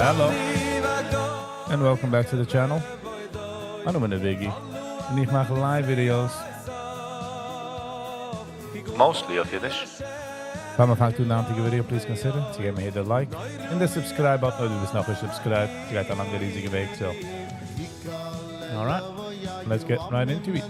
Hello and welcome back to the channel. מיין נאמען איז Biggie און איך מאך live videos. Mostly אויף אידיש. פאר מיר פאנגט אן די היינטיגע video, please consider צו געבן hit the like און די subscribe button אויב דו ביסט נאכנישט subscribed. ס'גייט א לאנגע ריזיגע וועג, so alright, let's get right into it.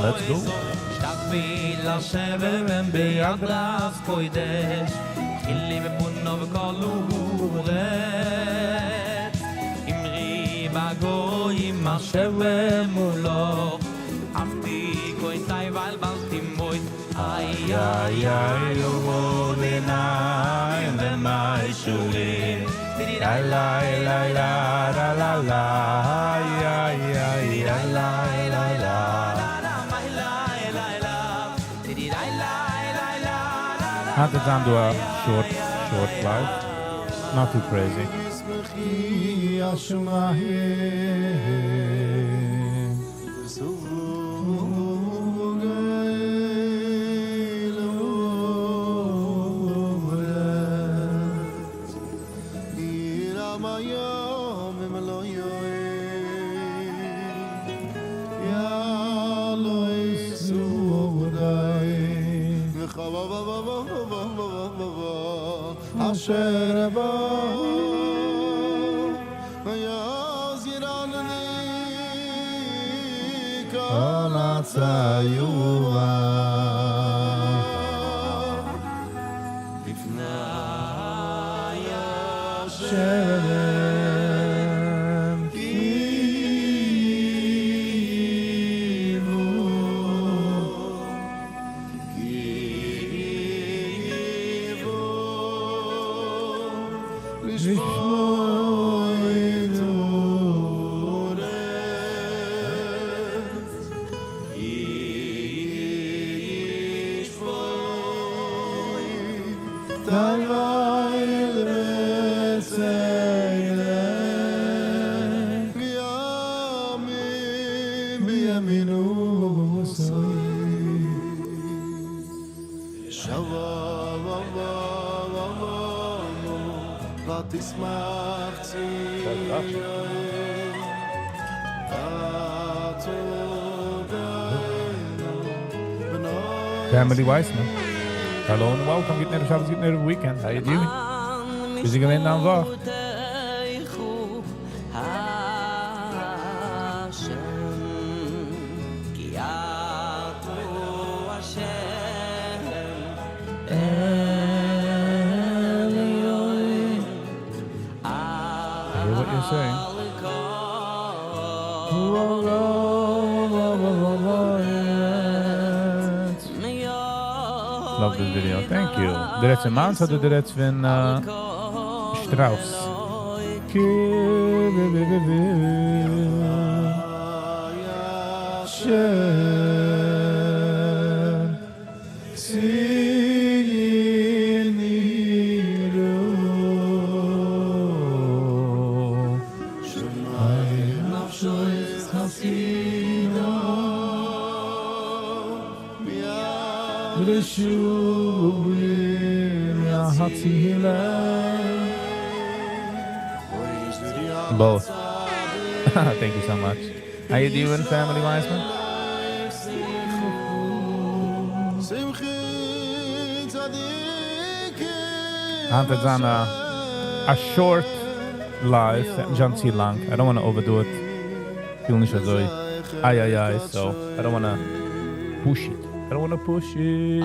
Let's go. היינט איז דא א short, short live. Not too crazy. Family Weissman. Hello and welcome. גוטן ערב שבת, גוטן ערב weekend. How you doing? וויאזוי געווען דיין וואך? I hear what you're saying. Love this video. Thank you. דו רעדסט פון מיינס אדער דו רעדסט פון... Strauss. Both. Thank you so much. How you doing, family Wiseman? היינט וועט זיין א א short live, ס'וועט נישט זיין צו לאנג, I don't wanna overdo it, כ'פיל נישט אזוי איי איי איי, so I don't wanna push it, I don't wanna push it.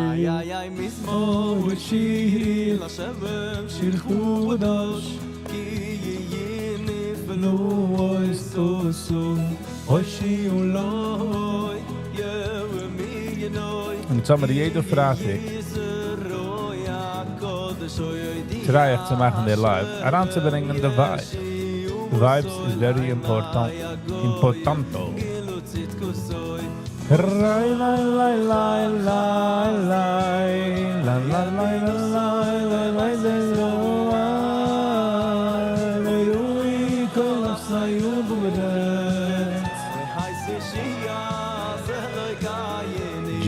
און צוזאמען יעדע פרייטאג try איך צו מאכן די live אריינצוברענגען די vibe. Vibes איז very important. Importanto.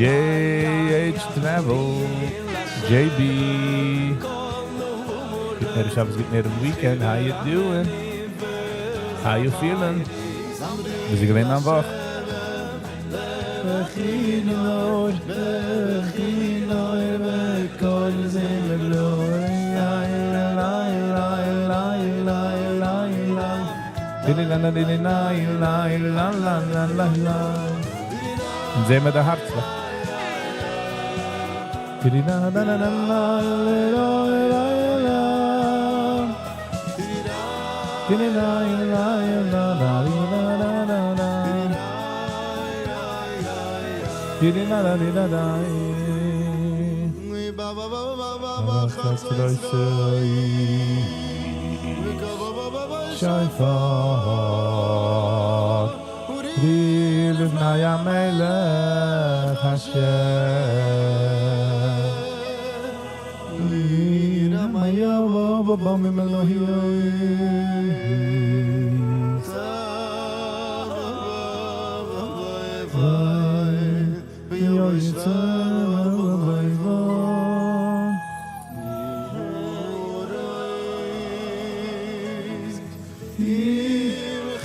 JH Travel, JB. גוט ערב שבת, גוט ערב weekend, how you doing? How you feeling? ווי איז געווען דיין וואך? און זעהן מיר די הארצלעך.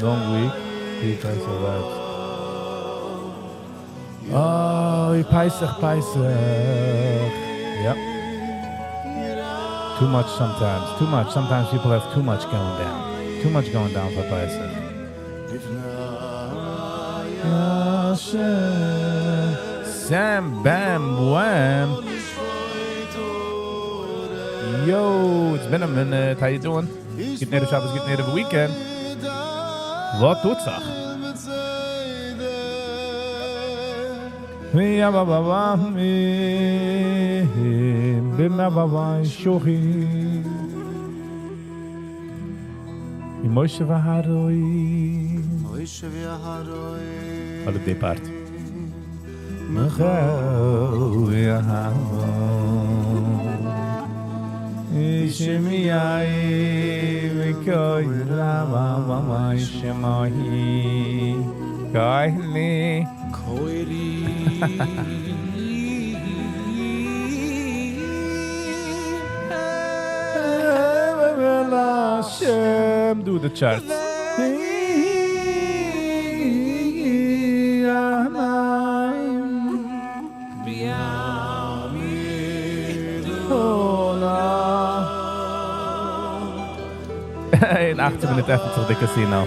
Long week, three times of vibes. אוי, פסח, פסח. Yep. Too much sometimes. Too much. Sometimes people have too much going down. Too much going down for Pesach. Sam Bam Wham. Yo, it's been a minute. How you doing? גוטן ערב שבת, גוטן ערב weekend. וואס טוט זיך? אדער די part. Do the charts. אין אכצן מינוט עפנט זיך די casino.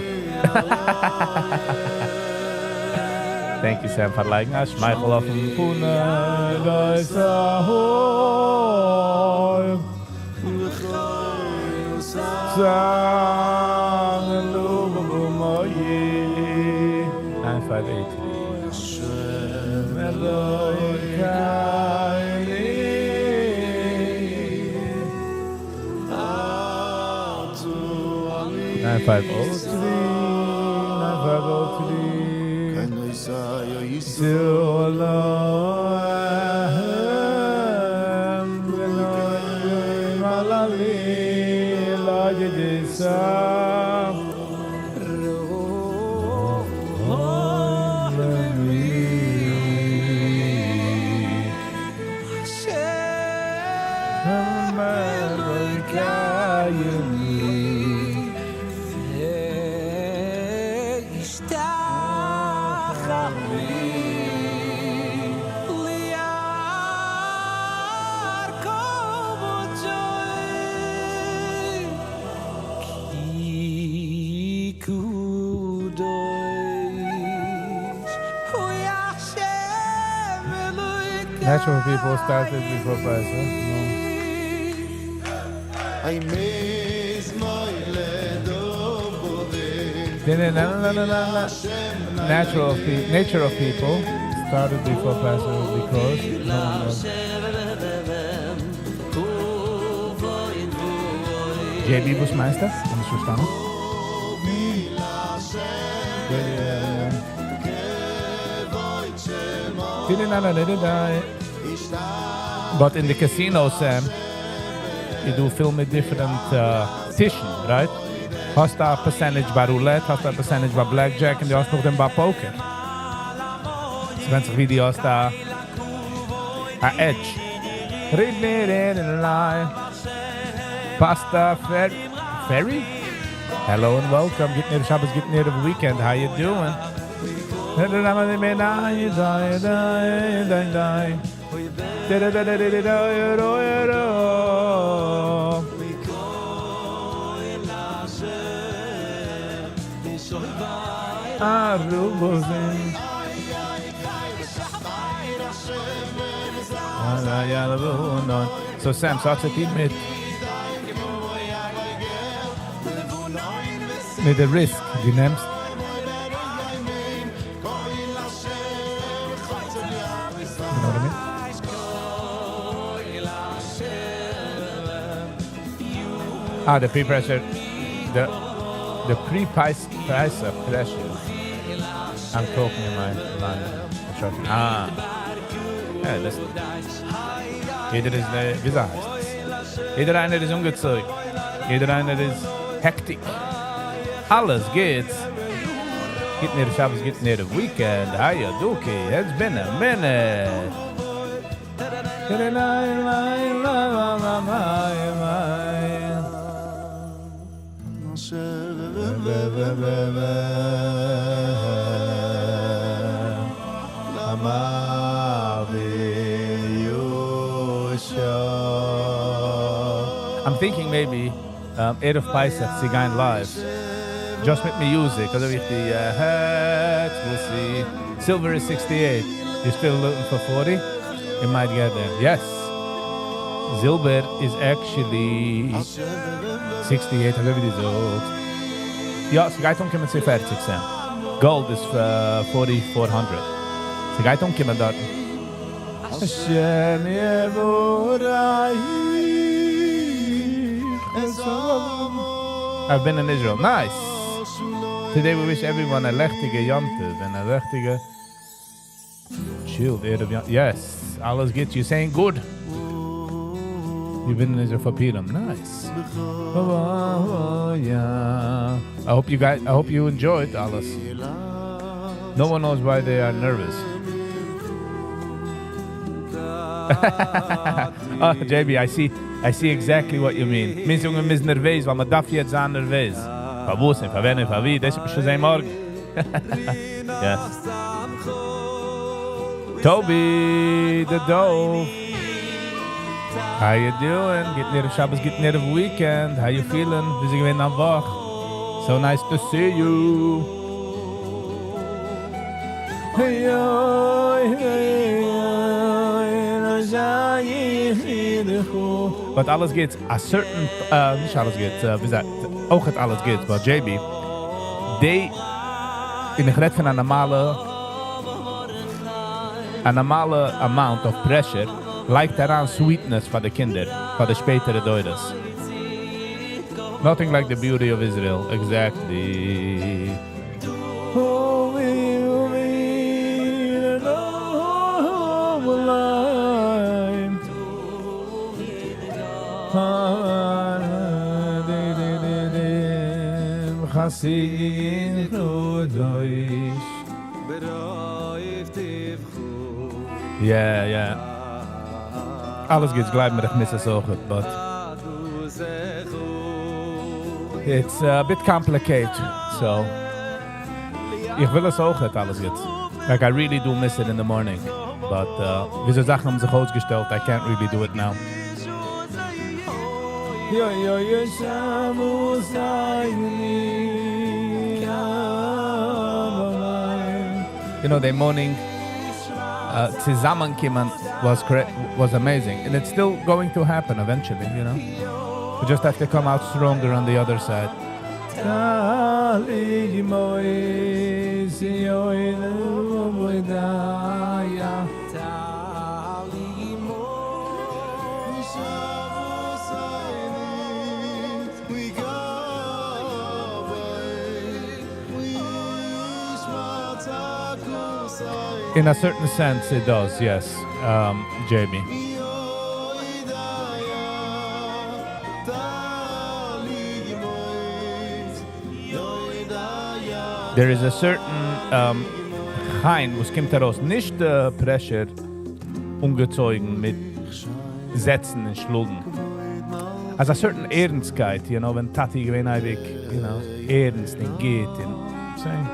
Thank you Sam פאר לייגן א שמייכל אויפן פנים. Nine five eight three. 9503, 9503. Natural people started before Pesach. No. Natural of pe- nature of people started before Passover because no one knows. JB, וואס מיינסטו? האב נישט פארשטאנען. But in the casino, Sam, you do פיל מיט different טישן, right? האסט א percentage ביי roulette, האסט א percentage ביי blackjack און דו האסט נאכדעם ביי poker. ס'ווענדט זיך ווי דו האסט א א edge. Pasta Ferry? Hello and welcome. גוטן ערב שבת, גוטן ערב weekend. How you doing? So Sam, ס'האט צו טון מיט מיט די risk דו נעמסט. You know what I mean? אה, די pre-pressure, די די pre-Pesach pressure. I'm talking in my line. אה. Hey, listen. יעדער איז, וויאזוי הייסט עס? יעדער איינער איז אנגעצויגן. יעדער איינער איז hectic. אלעס גוטס. גוטן ערב שבת, גוטן ערב weekend. How you doing? It's been a minute. I'm thinking maybe ערב פסח צו גיין live just מיט music אזוי ווי איך די העט we'll see. Silver is 68. You're still looking for 40? You might get there. Yes. זילבער איז actually 68 אזוי ווי דו זאגסט. יא, ס'גייט אנקומען צו 40 סענט. Gold איז 4400. ס'גייט אנקומען דארטן. השם יבורך I've been in Israel. Nice! Today we wish everyone a לעכטיגע יום טוב and a לעכטיגע chilled ערב יום. Yes, אלעס גוט. You're saying good. You've been in Israel for Purim. Nice. Oh, yeah. I hope you guys, I hope you enjoyed אלעס. No one knows why they are nervous. אה, JB, I see, I see exactly what you mean. מיר זאגן מ'איז נערוועז, ווייל מ'דארף יעצט זיין נערוועז. פארוואס און פארווען און פארווי, דאס וועט מען שוין זען מארגן. Yes. Toby, the dove. How you doing? גוטן ערב שבת, גוטן ערב weekend. How you feeling? ווי איז געווען דיין וואך? So nice to see you. But אלעס גוטס, א certain, נישט אלעס גוטס, ווי זאגט, אויכעט אלעס גוטס, but JB, די, און איך רעד פון א נארמאלע, א נארמאלע amount of pressure לייגט אריין sweetness פאר די קינדער, פאר די שפעטערע דורות. Nothing like the beauty of Israel, exactly. Yeah, yeah. אלעס גוטס, גלייב מיר, איך miss עס אויך, but it's a bit complicated, so איך וויל עס אויך, אלעס גוטס. Like I really do miss it in the morning, but וויאזוי זאכן האבן זיך אויסגעשטעלט, I can't really do it now. You know, the morning צוזאמענקומען was was amazing, and it's still going to happen eventually, you know. We just have to come out stronger on the other side. In a certain sense it does, yes, Jamie. There is a certain um, חן וואס קומט ארויס, נישט די pressure אנגעצויגן מיט זעצן און שלאגן. אזא certain ערנסטקייט, you know, ווען טאטי איז געווען אייביג, you know, ערנסט און גוט און same.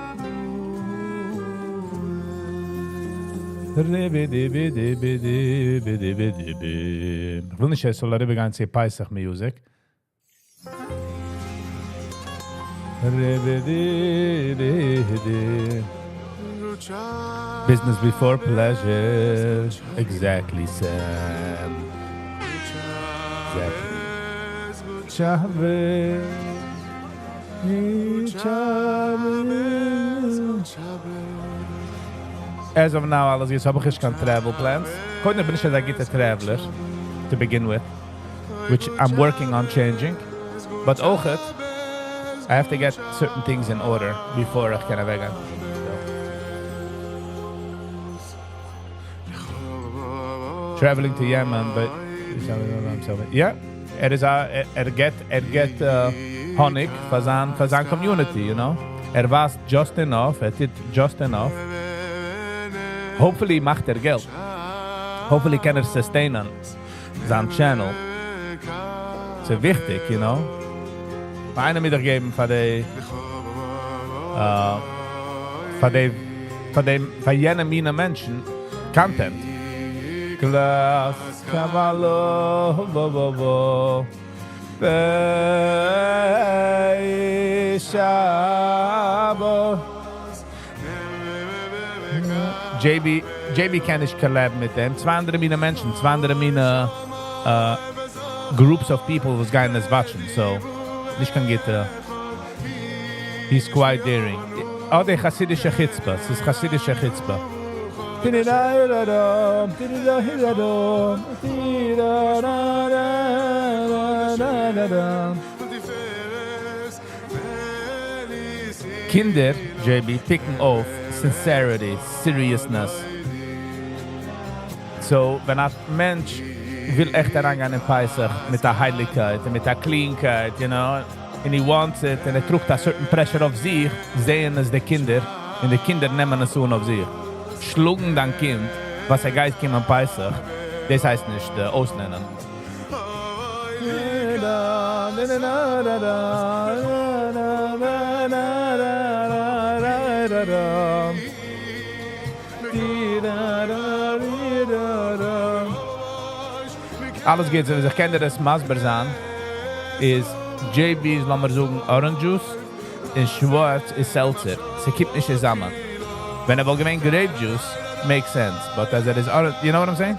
כ'וויל נישט עס זאל אריבערגיין צו פסח music. Business before pleasure, exactly Sam. Exactly. As of now אלעס גוט, האב איך נישט קיין travel plans. קודם בין איך נישט אזא גוטע traveler to begin with, which I'm working on changing, but אויכעט I have to get certain things in order before איך קען אוועקגיין. Traveling to Yemen but יא, ער איז א ער געט ער געט האניג פאר זיין פאר זיין community you know, ער ווייזט just enough, ער טוט just enough, hopefully מאכט ער געלט, hopefully קען ער sustain ען זיין channel, ס'איז וויכטיג you know, פאר איינער מיט דיך געבן פאר די פאר די פאר די פאר יענע מינע מענטשן content. גלאז קאוואלא JB JB קען נישט collab ן מיט אים, צוויי אנדערע מינע מענטשן, צוויי אנדערע מינע groups of people וואס גייען עס watch ן, so נישט קיין גוטע. He's quite daring. אדער חסידישע חוצפה, ס'איז חסידישע חוצפה. קינדער, JB, pick ן אויף sincerity, seriousness. So ווען א מענטש וויל עכט אריינגיין אין פסח מיט א הייליגקייט און מיט א clean קייט, you know, און he wants it, און ער טראגט א certain pressure אויף זיך, זעען עס די קינדער, און די קינדער נעמען עס אן אויף זיך. שלאגן דיין קינד ווייל ס'גייט קומען פסח, דאס הייסט נישט אויסלערנען. אלעס גוט, אזוי ווי איך קען דיר עס מסביר זיין איז JB איז לאמיר זאגן orange juice און שווארץ איז seltzer, ס'קומט נישט צוזאמען. ווען ער וואלט געווען grape juice make sense, but אז ער איז orange, you know what I'm saying?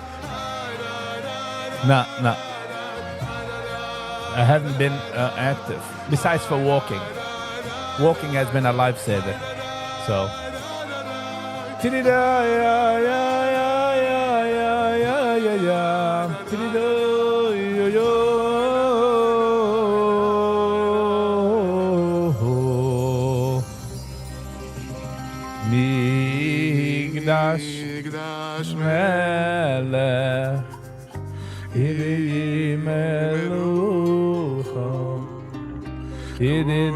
נא נא. I haven't been active, besides for walking. Walking has been a life saver. So. מקדש מלך ידי מלוכה ידי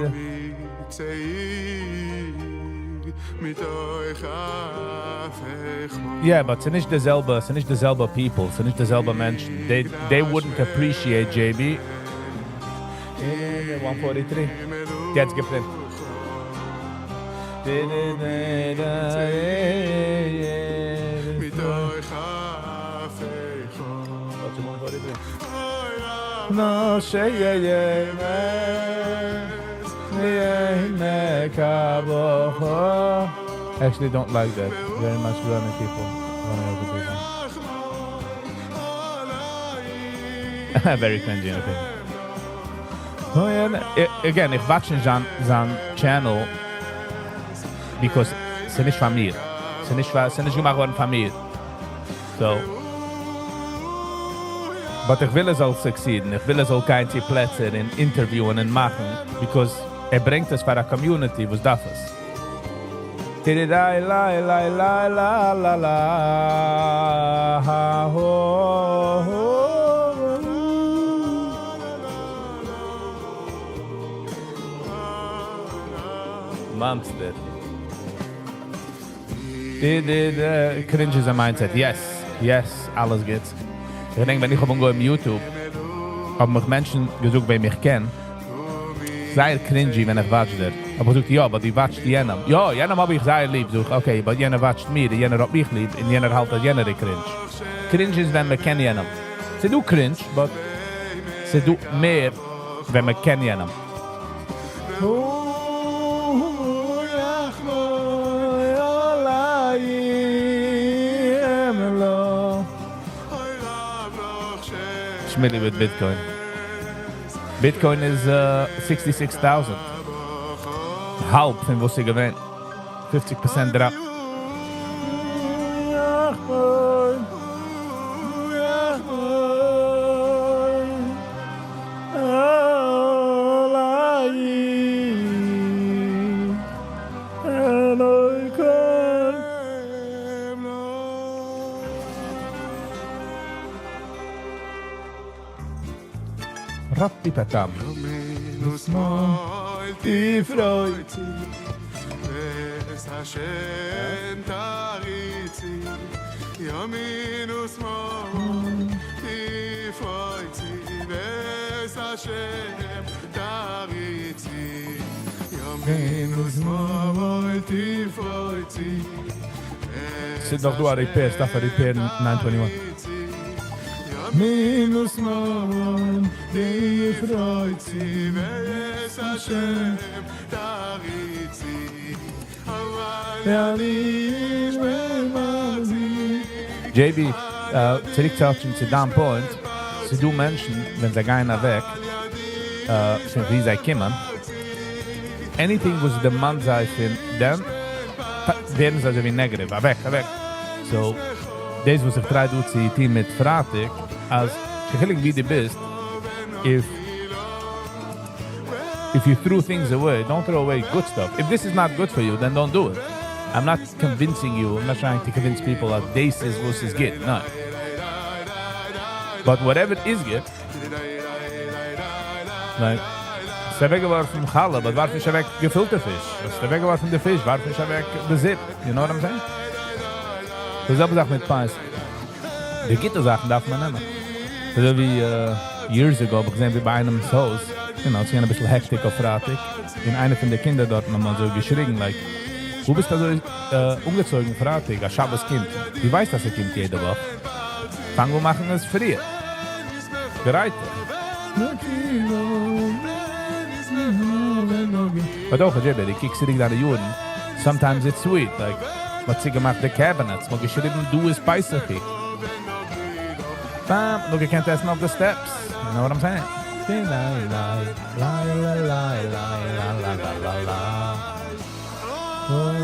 Yeah, but ס'איז נישט די זעלבע, ס'איז נישט די זעלבע people, ס'איז נישט די זעלבע מענטשן. They wouldn't appreciate JB. 143. יעצט געפרינט. Actually don't like that very much running people running over people. Very cringy opinion. Oh yeah, again, איך watch נישט זיין, זיין channel because ס'איז נישט פאר מיר. ס'איז נישט פאר, ס'איז נישט געמאכט געווארן פאר מיר. So, but איך וויל ער זאל succeed ן. איך וויל ער זאל גיין צו פלעצער און interview ען און מאכן, because ער ברענגט עס פאר א community, וואס דארף עס. טירידיי ליי ליי ליי לא לא לא הא הו. Monster. די די די cringe איז א mindset. Yes, אלעס גוט. איך געדענק ווען איך האב אנגעהויבן YouTube, האבן מיך מענטשן געזאגט וועם איך קען, זייער cringy ווען איך watch דיר. אבער זאגט יא, אבער דו watch סט יענעם. יא, יענעם האב איך זייער ליב. זאג איך, okay, אבער יענער watch ט מיר, יענער האט מיך ליב, און יענער האלט אז יענער איז cringe. Cringe איז ווען מען קען יענעם. ס'איז דא cringe, but ס'איז דא מער ווען מען קען יענעם. Shmilly with Bitcoin. Bitcoin is 66,000. האלב פון וואס ס'איז געווען. 50% drop. Rattipatam. ס'איז דאך דא א repair, ס'דארף א repair 921. מינוס מאל תפרוצי ואת השם תריצי JB, צוריק צו צו דיין point, ס'איז דא מענטשן, ווען זיי גייען אוועק, פון וואו זיי קומען, anything וואס דערמאנט זיי פון דעם, ווערן זיי אזוי ווי negative, אוועק, אוועק. So, דאס וואס איך try דא צו טון מיט פרייטאג, אז חילוק ווי דו ביסט, if you threw things away, don't throw away good stuff. If this is not good for you, then don't do it. I'm not convincing you, I'm not trying to convince people that this is what is good. No. But whatever is good, like, ס'איז אוועקגעווארפן חלה, but ווארף נישט אוועק געפילטע פיש. ס'איז אוועקגעווארפן די פיש, ווארף נישט אוועק די זופ. You know what I'm saying? דאס זעלבע זאך מיט פסח. די גוטע זאכן דארף מען נעמען. אזוי ווי years ago האב איך געזען ווי ביי איינעמ'ס הויז, ס'איז געווען א ביסל hectic אויף פרייטאג, און איינער פון די קינדער דארט האבן אזוי געשריגן, like, וואו ביסטו אזוי אנגעצויגן פרייטאג, א שבת קומט. דו ווייסט אז עס קומט יעדע וואך. פאנג אן מאכן עס פריער. גרייט דיך. But אויך, JB, דו קוקסט צוריק דיינע יארן, sometimes it's sweet, like, מ'האט צוגעמאכט די cabinets, מ'האט געשריבן, דא איז פסח. באם, נאר געקענט עסן אויף די steps. You know what I'm saying? ליי, ליי, ליי, ליי, ליי, ליי, ליי, ליי, ליי. Oh,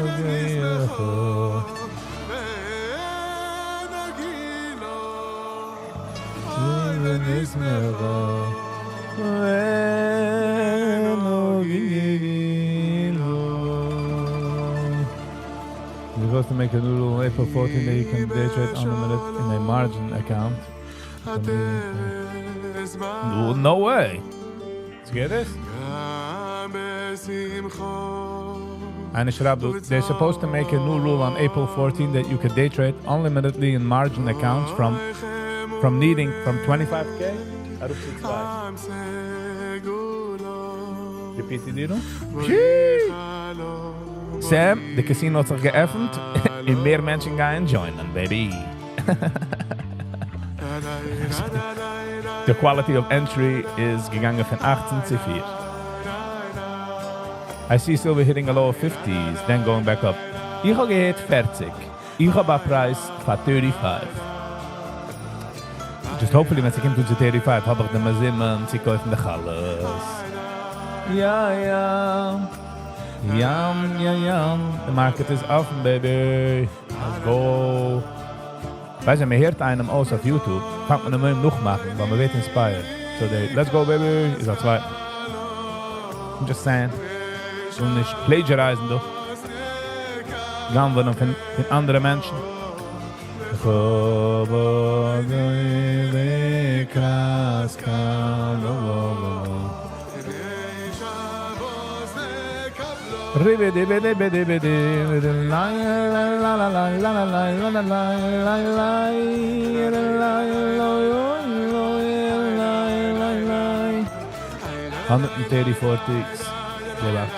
supposed to make a new rule on April 14 that you can day trade unlimited in a margin account. No, no way. Let's get this. איינער שרייבט דא, they're supposed to make a new rule on April 14 that you can day trade unlimitedly in margin accounts from from needing from 25k אראפ צו צוויי. Repeat די deal. Sam, די casino האט זיך געעפנט און מער מענטשן גייען join ען, baby. The quality of entry איז געגאנגען פון 18 צו 4. I see silver hitting a low of 50s, then going back up. איך האב געהערט 40. איך האב א price פאר 35. Just hopefully ווען ס'קומט צו 35 האב איך די מזומן צו קויפן די חלות. יא יא. ים יא ים. The market is open, baby. Let's go. ווייסט דו, מען הערט איינעם אויס אויף YouTube, פאנגט מען אן נאכמאכן, ווייל מען ווערט inspired. So they, let's go, baby, איז א צווייטן. I'm just saying. זאל נישט plagiarize ן דא. גנב'ענען פון, פון אנדערע מענטשן. 134 ticks. Relax.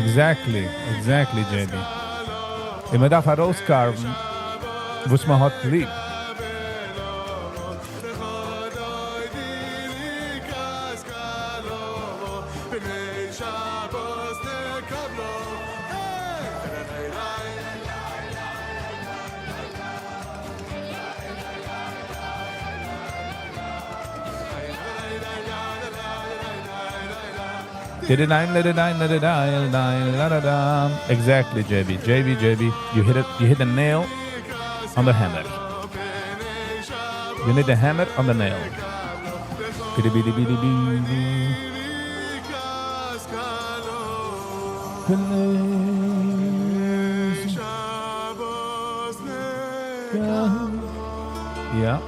Exactly, exactly, JB. און מען דארף ארויס carve ן וואס מען האט ליב. Exactly, JB. JB, JB. You hit it. You hit the nail on the hammer. You need the hammer on the nail. Yeah.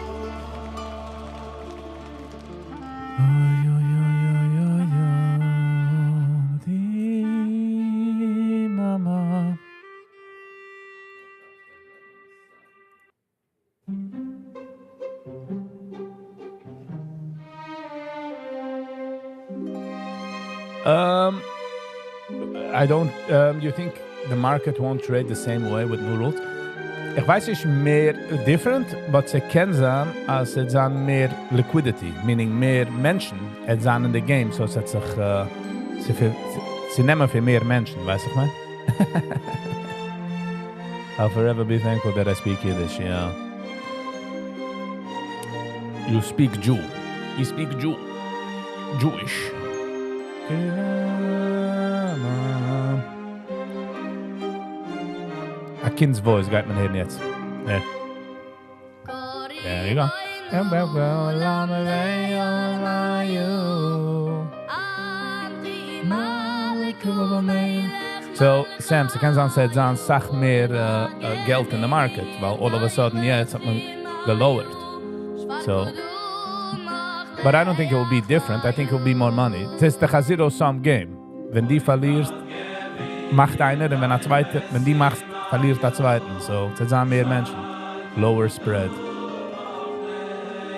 Um, I don't. You think the market won't trade the same way with new rules? איך ווייס נישט מער different, but ס'קען זיין אז ס'וועט זיין מער liquidity, meaning מער מענטשן וועט זיין אין די game, so ס'וועט זיך צונעמען פון מער מענטשן, ווייסט איך מיין? I'll forever be thankful that I speak Yiddish, yeah. You speak Jew. You speak Jew. Jewish. א קינד'ס voice גייט מען הערן יעצט. There you go. So, Sam, ס'קען זיין ס'וועט זיין סאך מער געלט אין די market, ווייל all of a sudden יעצט האט מען גע lower ט. So, but I don't think it will be different, I think it will be more money. ס'איז דאך א zero sum game. ווען דו פארלירסט, מאכט איינער, און ווען א צווייטער, ווען דו מאכסט, פארלירט א צווייטן. So, ס'וועט זיין מער מענטשן. Lower spread.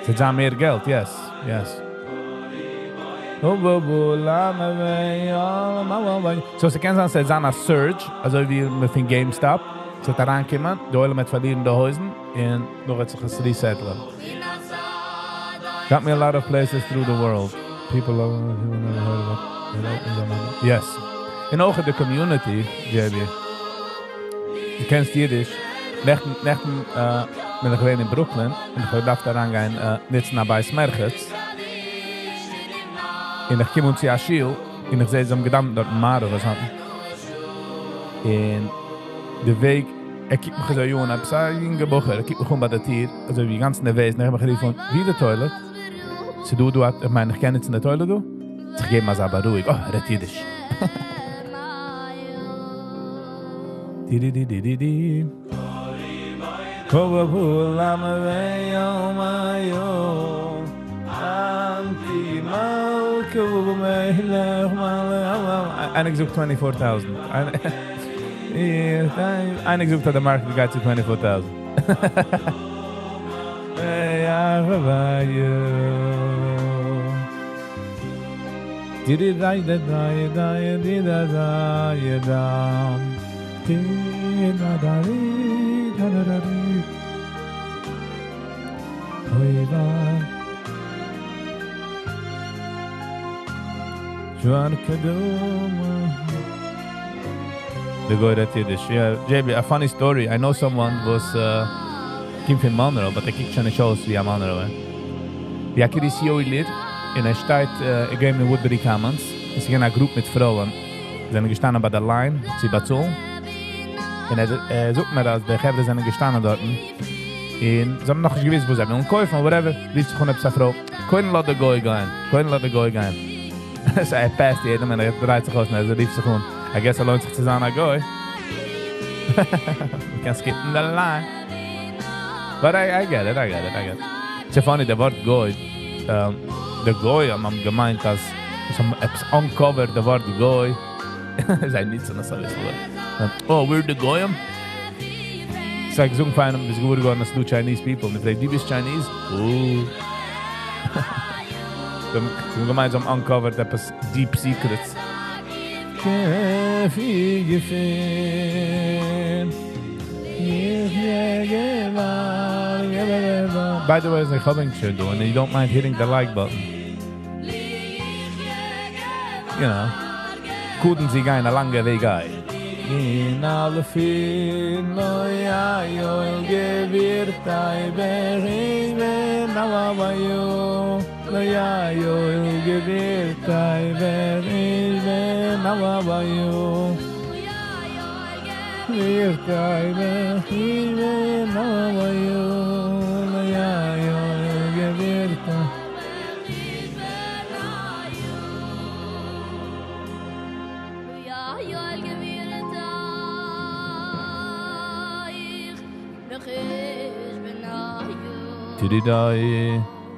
ס'וועט זיין מער געלט, yes, yes. So ס'קען זיין ס'וועט זיין א surge, אזוי ווי מיט פון GameStop, ס'וועט אריינקומען, די עולם וועט פארלירן די הויזן, און נאך וועט זיך עס resettle ען. Got me a lot of places through the world. People love people never heard of it. It opens up. Yes. און אויך די community, JB. דו קענסט אידיש. נעכטן, נעכטן בין איך געווען אין Brooklyn און איך האב געדארפט אריינגיין נוצן א בית מרחץ. און איך קום אן צו א שול און איך זע זיי האבן געדאווענט דארט מעריב וואס האט. און די וועג, ער קוקט מיך אזוי אן, עפעס א יונגע בחור, ער קוקט מיך אן ביי די טיר, אזוי ווי גאנץ נערוועז, און איך האב מיך גערופן, וואו איז די toilet? ס'דא דא, איך מיין, איך קען נוצן די toilet דא? זיך געבן אזא בארואיג, oh, ער רעדט אידיש. די-די-די-די-די-די. איינער געזאגט twenty four thousand. איינער געזאגט אז די market גייט צו twenty four thousand. די גוי רעדט אידיש. יא, JB, a funny story, I know someone וואס קומט פון Monroe, but ער קוקט שוין נישט אויס ווי א Monroe'ער. ווי א קרית יואל'ער, און ער שטייט, ער גייט אין Woodbury Commons, עס איז געווען א group מיט פרויען, זיי זענען געשטאנען ביי די line צו באצאלן, און ער זאגט מיר אז די חברה זענען געשטאנען דארטן, און זיי האבן נאכנישט געוואוסט וואס זיי ווילן קויפן, whatever, רופט זיך אן עפעס א פרוי, קודם לאז די גוי גיין, קודם לאז די גוי גיין. so ער pass ט יעדעם און ער דרייט זיך אויס און ער רופט זיך אן, I guess ס'לוינט זיך צו זיין א גוי. מ'קען skip ן די line. But I get it, I get it, I get it. ס'איז funny, די ווארט גוי, די גוים האבן געמיינט אז זיי האבן עפעס uncovered די ווארט גוי. זיי נוצן עס אביסל. Oh, we're the גוים? זיי זאגן פאר איינעם, ביסט געוואר געווארן אז ס'דא Chinese people. מ'פרעגט, דו ביסט Chinese? Oh. זיי האבן געמיינט זיי האבן uncovered עפעס deep secrets. By the way, איך האב ענק שוין דא, and you don't mind hitting the like button. You know, קודם זי גיין א לאנגע וועג איי. אין אלע פין אוי איי אוי געווירט איי בערין ווען אלע וויי אוי איי אוי געווירט איי בערין ווען אלע וויי אוי געווירט איי בערין ווען אלע וויי אוי איי אוי געווירט איי.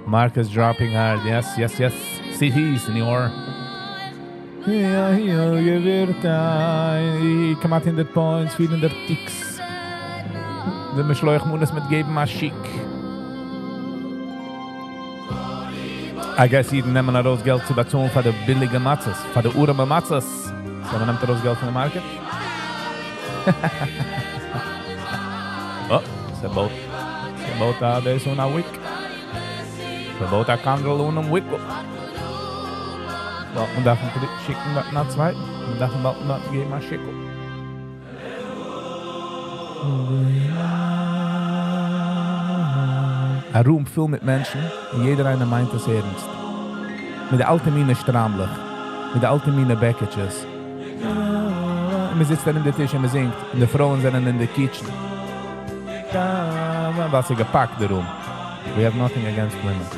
Marcus dropping hard. Yes, yes, yes. See, senor. כמעט הונדערט points, 400 ticks. די משלוח מנות מיט געבן א שיק. I guess אידן נעמען ארויס געלט צו באצאלן פאר די ביליגע מצות, פאר די ארעמע מצות. So מען נעמט ארויס געלט פון די market. Oh, ס'בויט, ס'בויט א דאס אן א wick. ס'בויט א candle אן א wick. Well, מען דארף אים שיקן דארטן א צווייטן. מען דארף אים באלד דארטן געבן א שיקל. א room פול מיט מענטשן, און יעדער איינער מיינט עס ערנסט. מיט די אלטע מינע שטריימלעך, מיט די אלטע מינע בעקיטשעס. און מען זיצט ארום די טיש און מען זינגט, און די פרויען זענען אין די kitchen. ווייל ס'איז געפאקט די room. We have nothing against women.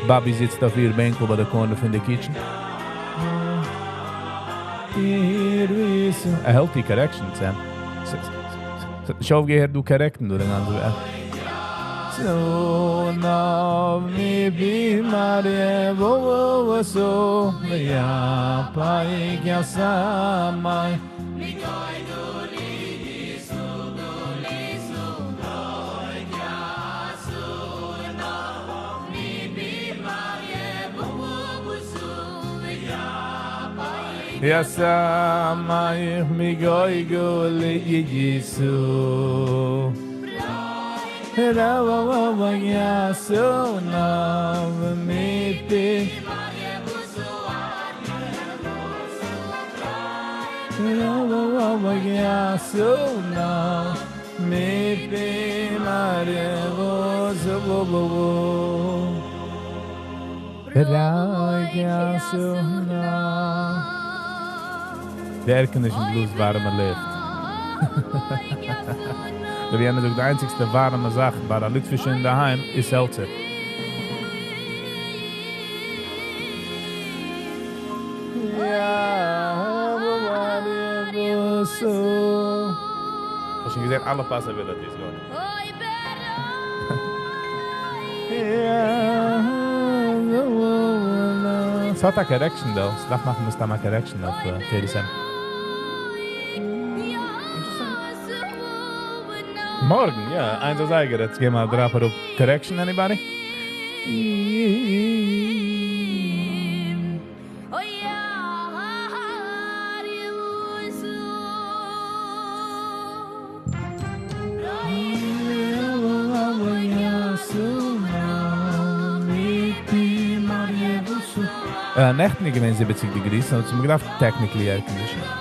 באבי זיצט אויף איר בענקל ביי די corner פון די kitchen. A healthy correction, Sam. שוין אויפגעהערט דא correct ן דא די גאנצע וועג. So now mi bi marie wo wo so ya pa ya sa mai. Ya sa mai mi goy go le Jesu. Ra wa wa wa ya so na mi pi. Ra wa wa wa ya so na mi pi ma re vo zo bo bo bo. Ra ya so na. The air condition blues ווארעמע לופט. ווי יענער זאגט, די איינציגסטע ווארעמע זאך ביי א ליטווישע אינדערהיים איז seltzer. האסט שוין געזען אלע possibilities, גארנישט. ס'האט א correction though, ס'דארף מאכן מסתם א correction אויף 37. מארגן, יא, איינס אזייגער, יעצט געבן א drop אראפ. Correction, anybody? נעכטן איז געווען 70 degrees, so האט מען געדארפט technically air conditioning.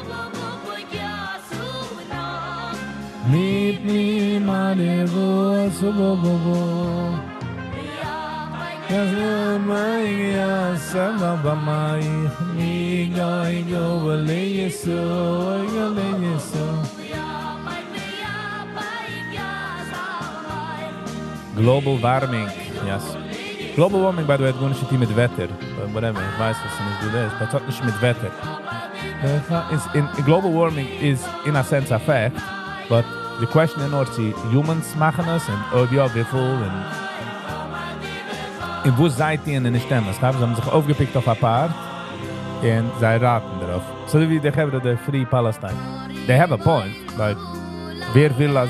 מיט מיינע וואס וו וו וו. Global warming, yes. Global warming, by the way, האט גארנישט צו טון מיט וועטער. Whatever, איך ווייס, וואס ס'נישט דא דאס, but ס'האט נישט מיט וועטער. איז in, global warming is in a sense a fact, but the question איז נאר צו humans מאכן עס, און אויב יא, וויפיל, און און וואו זייט איר אין די שטימעס? זיי האבן זיך אויפגעפיקט אויף א part, און זיי רייטן דערויף. אזוי ווי די חברה, די Free Palestine. They have a point, like, ווער וויל, אז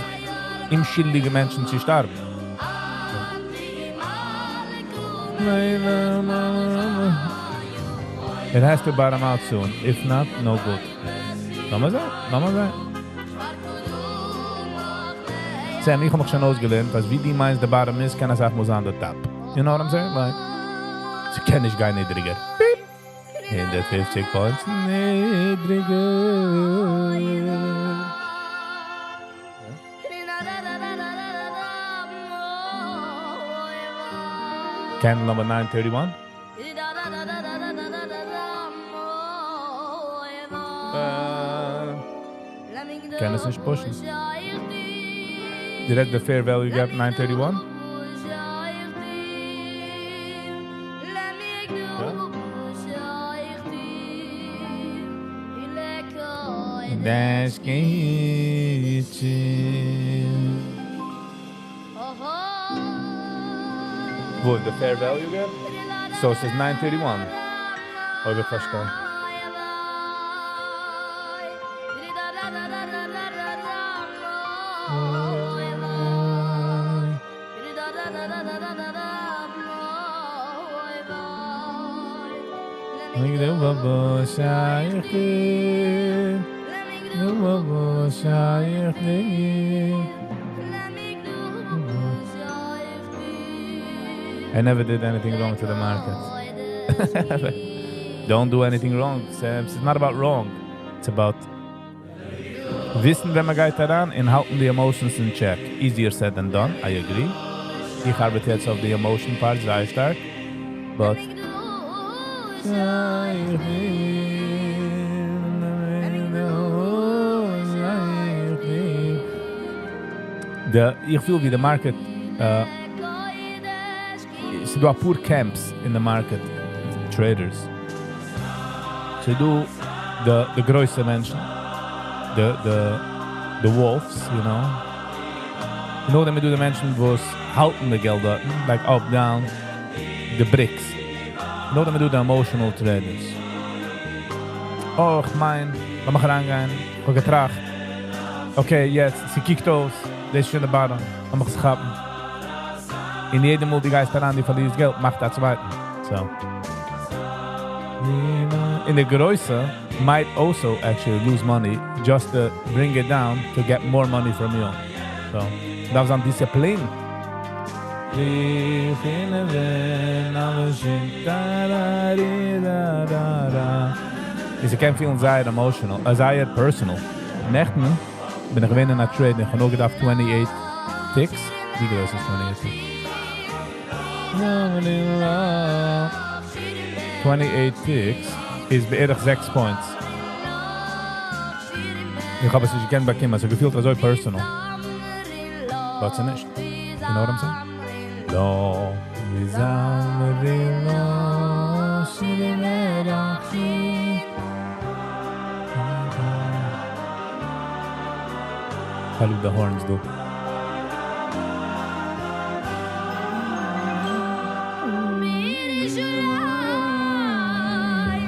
אומשולדיגע מענטשן צו שטארבן? It has to bottom out soon. If not, no good. לאמיר זען, לאמיר זען. Sam, איך האב מיך שוין אויסגעלערנט, אז ווי דו מיינסט די bottom איז, קען עס אויך אמאל זיין די top. You know what I'm saying? Like, ס'קען נישט גיין נידריגער. Beep. 150 points נידריגער. Candle number 931. קען עס נישט pushen. Direct the fair value gap 931. Yeah. דאס גייט וואו, the fair value gap? So it says 931. אויב איך פארשטיי. I never did anything wrong to the market. Don't do anything wrong, Sam. It's not about wrong. It's about וויסן ווען מען גייט אריין און האלטן די emotions in check. Easier said than done, I agree. איך ארבעט יעצט אויף די emotion part זייער שטארק. But די, איך פיל ווי די market, ס'איז דא פאר camps in the market, traders. ס'איז דא די, די גרויסע מענטשן, the wolves, you know. נאכדעם איז דא די מענטשן, וואס האלטן די געלט דארט, like up, down, the bricks. נאכדעם איז דא די emotional traders. Oh, איך מיין, לאמיר אריינגיין, איך האב געטראכט. Okay, יעצט, ס'קוקט אויס, דאס איז שוין די bottom, לאמיר עס כאפן. און יעדע מאל דו גייסט אריין, דו פארלירסט געלט, מאכט א צווייטן. So. און די גרויסע might also actually lose money just to bring it down to get more money from you. So, דארף זיין discipline. איך קען פילן זייער emotional, זייער personal. נעכטן בין איך געווען אין א trade, איך האב נאר געדארפט 28 ticks. ווי גרויס איז 28 ticks? 28 ticks איז בערך 6 points. איך האב עס נישט געקענט באקומען, עס האט געפילט אזוי personal. But ס'איז נישט. You know what I'm saying? לא כ'האב ליב די horns דא.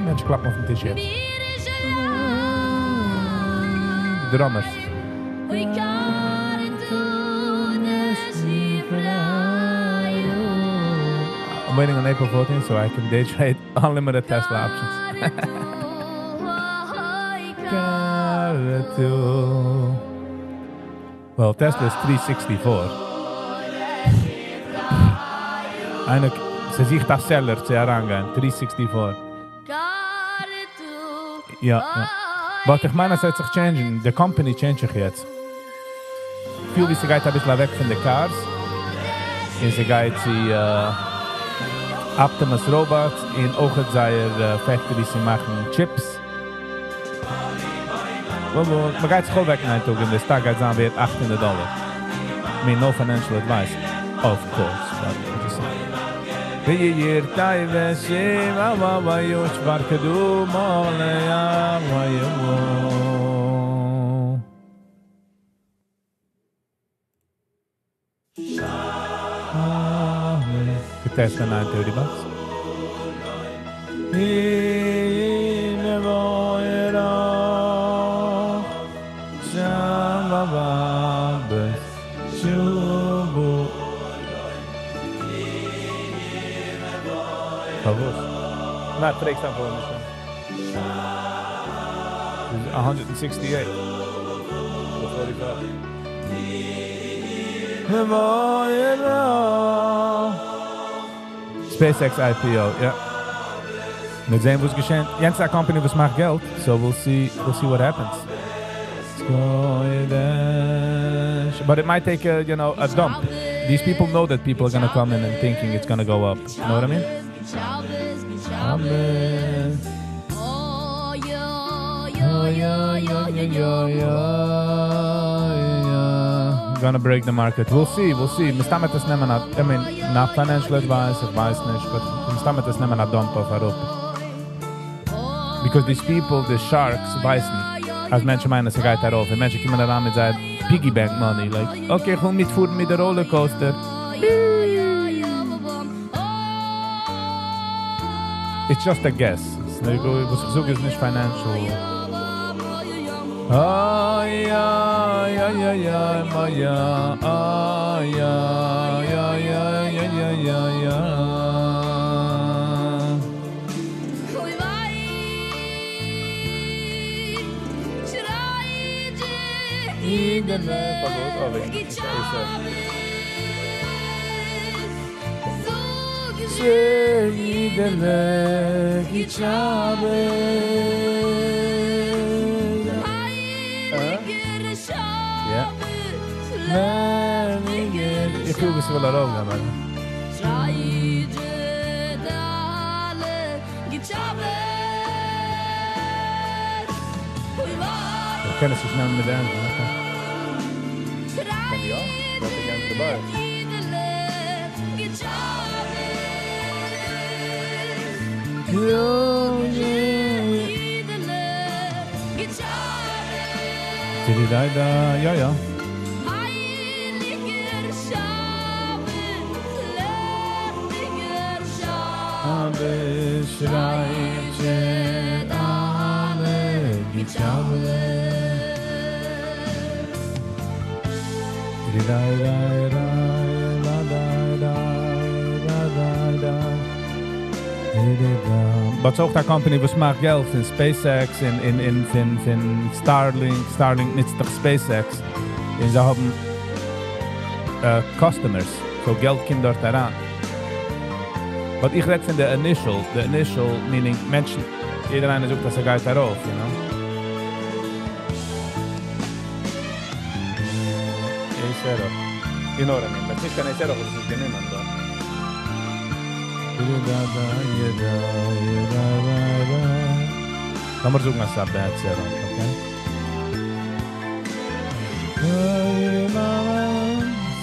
מענטשן קלאפן אויפן טיש יעצט. די drummers. I'm waiting on April 14th so I can day trade unlimited Tesla options. Well, Tesla is 364. איינער, ס'זוכט א seller צו אריינגיין. 364. יא, יא. But איך מיין, עס וועט זיך change ן. The company change זיך יעצט. פיל ווי ס'גייט א ביסל אוועק פון די cars. און ס'גייט צו Optimus robots און אויך זייער factories צו מאכן chips. Well, well, מ'גייט זיך אויפוועקן איין טאג און די stock גייט זיין ווערט 800 dollar. I mean, no financial advice, of course, but I'm just saying. וייר טייווע שימה وا وا יוש בר כדו מולה יא وا יו. The Tesla 930 bucks. הנה בוא שם בבס שובו. פארוואס? נא, פרעגסט איינפאך נישט. 168. 45. SpaceX IPO, יא. מיר זעען וואס געשעט. יענץ א company וואס מאכט געלט, so we'll see what happens. But it might take a dump. These people know that people are going to come in and thinking it's going to go up. You know what I mean? Amen. Oh, yo, yo, yo, yo, yo, yo. Gonna break the market. We'll see, we'll see. מסתם וועט עס נעמען, I mean, not financial advice, איך ווייס נישט, but מסתם וועט עס נעמען א dump אויף אראפ. Because these people, the sharks, ווייסן, אז מענטשן מיינען, ס'גייט ארויף. און מענטשן קומען אריין מיט זייער piggy bank money. Like, okay, איך וויל מיטפארן מיט דער roller coaster. It's just a guess. וואס איך זאג איז נישט financial. Ay, ay, ay, ay, ay, ay, ay, ay, ay, ay, ay, ay, ay, ay. Idele, פארוואס? Oh, wait. Idele, Gichabe. Ja. איך וויל וויסן, וויל ער אויפגיין, אבער. איך קען עס נישט נעמען מיט דער Angel, okay. קען יא? Got against the bar. Ja, ja. Schreit alle Gitarre. Di da da da da da da da da da. Di da. But אויך א company וואס מאכט געלט אין SpaceX, אין, אין, אין, אין, אין Starlink, Starlink נוצט דאך SpaceX. און זיי האבן customers, so געלט קומט דארט אריין. But איך רעד פון the initial meaning מענטשן, יעדער איינער זאגט, אז ער גייט ארויף, you know? A setup. You know what I mean? But נישט קיין A setup, עס איז גענומען דא. Da, da, da, da, da, da, da. לאמיר זאגן, אז ס'איז א bad setup, okay?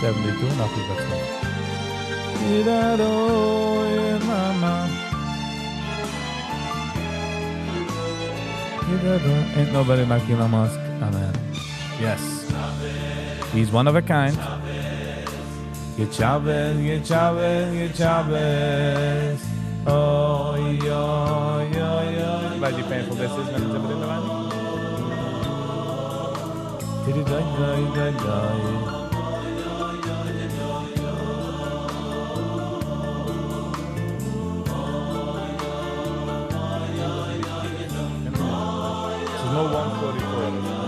72, נאכנישט באצאלט. Ain't nobody like Elon Musk. Amen. Yes. He's one of a kind. גוט שבת, גוט שבת, גוט שבת. אוי אוי אוי אוי. ווייסט ווי painful this is ווען עס איבער אין די וואנט? דיי-די-דיי-דיי-דיי. ס'איז נאר 144.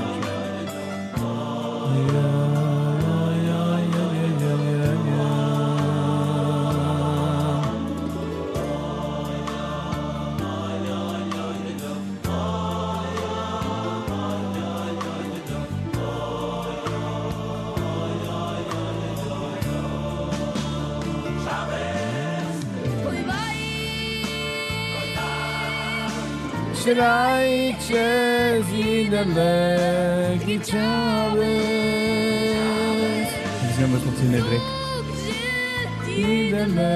שרייט אידעלע גוט שבת. איז געווען אביסל צו נידריג. אידעלע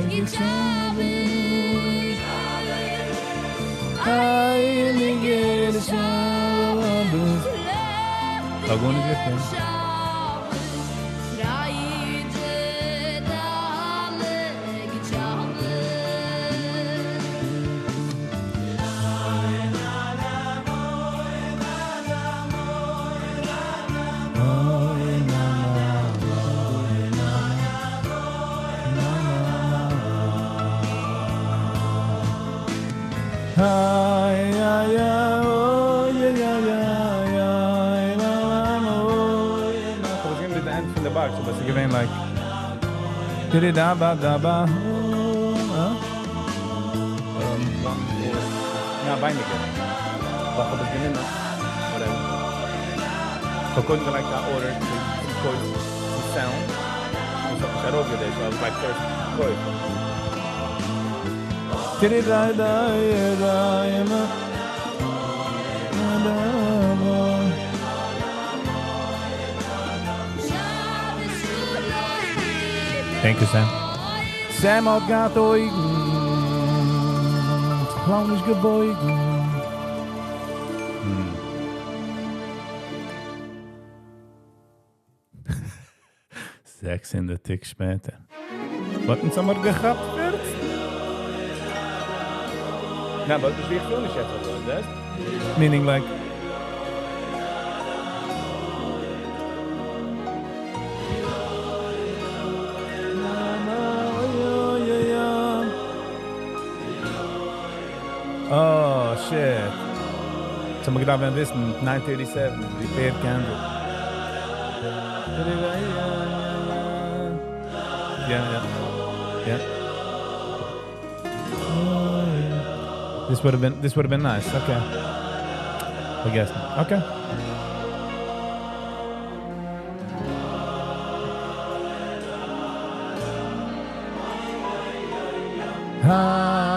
גוט שבת. הייליגער שבת. גארנישט געטון. געווען like דידי דא בא דא בא יא ווייניגער וואס האב איך גענומען whatever כ'האב קודם געלייגט א order צו קויפן די sound און ס'האט נישט ארויפגעדעיט so I was like first קויף דידי דא דא דא Thank you, Sam. Sam האט געהאט אויגן, האט זיך בכלל נישט געבויגן. Hmm. 600 טעג שפעטער. וואס אונז האמיר געכאפט פערצן. נא, אבער איך פיל נישט יעצט אזוי, זעסט? Meaning like Oh shit. So מ'געדארפט ווען וויסן, 937, repair candle. Yeah, yeah. Yeah. This would have been this would have been nice. Okay. I guess. Okay.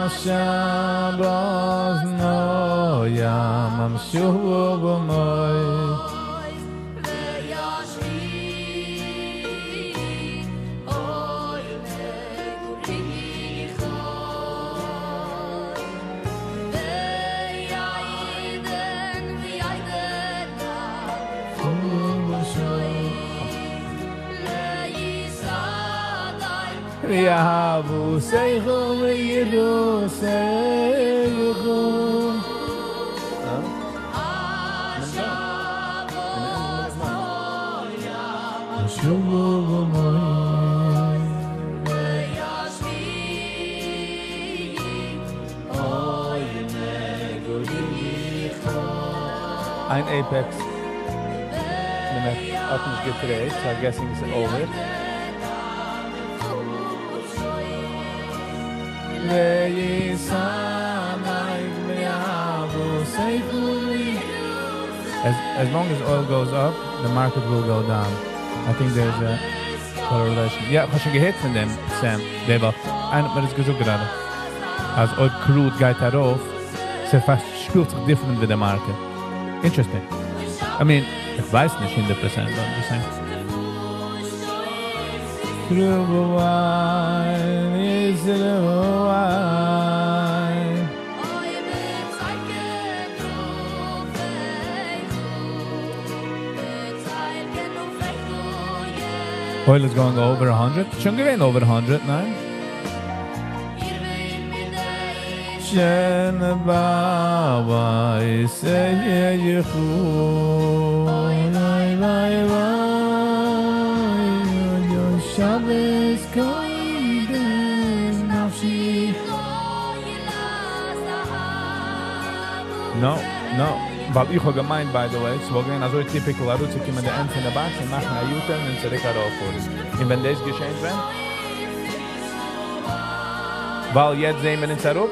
השבת נוים אמשו במוי ויאהבו שכל ויראו שכל. איין Apex האט נישט געטרעידט, so I'm guessing it's over. As, as long as oil goes up, the market will go down. I think there's a correlation. יא, איך האב שוין געהערט פון דעם, Sam. דער וואך. איינער האט מיר דאס געזאגט גראדע. אז אויב crude גייט ארויף, ס'שפילט זיך different with the market. Interesting. I mean, איך ווייס נישט 100%, but I'm just saying. Israel, Israel. Oil is going over 100. שוין געווען over 100, ניין? Shen ba wa se ye khu lai lai lai yo Shabbos kodesh nafshi. No, no. ווייל איך האב געמיינט, by the way, ס'וואלט געווען אזוי typical אראפצוקומען די end פון די box און מאכן א U-turn און צוריק ארויפפארן. און ווען דאס געשענט ווען? ווייל יעצט זעען מיר אונז אראפ.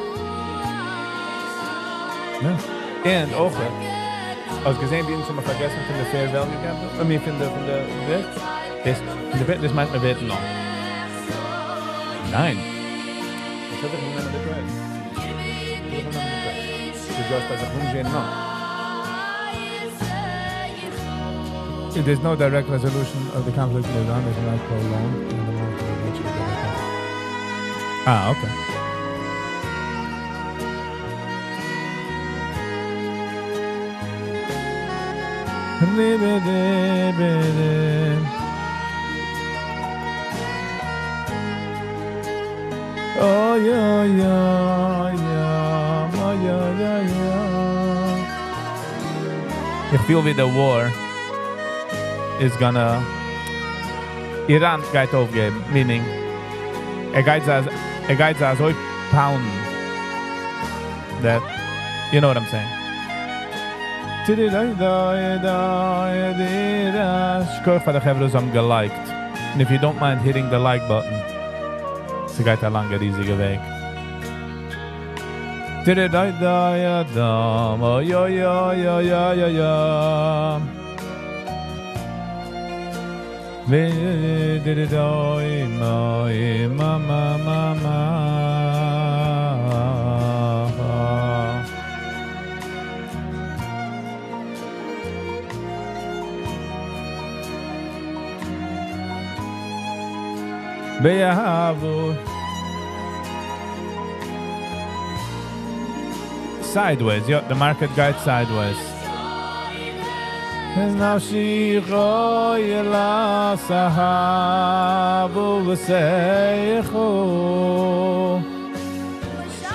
יא. און אויך, האסט געזען ווי אונז האבן פארגעסן פון די fair value gap? I mean פון די פון די ווערט? דאס פון די ווערט, דאס מיינט מען ווערט נאך. ניין. איך האב דיך נעמען די trade. איך וויל נעמען די trade. ס'איז just אז איך וויל נישט זען נאך. If there's no direct resolution of the conflict in Iran, it might prolong and the market will eventually go back up. Ah, okay. Oh, yeah, yeah, yeah, oh, yeah, yeah, yeah. איך פיל ווי the war is gonna איראן גייט אויפגעבן, meaning ער גייט זיי, ער גייט זיי אזוי pound that you know what I'm saying. שכוח פאר די חברה וואס האבן געלייקט. And if you don't mind hitting the like button, ס'גייט א לאנגע ריזיגע וועג. Oh, יא, יא, יא, יא, יא, יא. Ma, ma, ma, ma. Be'ahavu. Sideways, yeah, the market גייט sideways. נפשי חוילה סהבו וסייחו.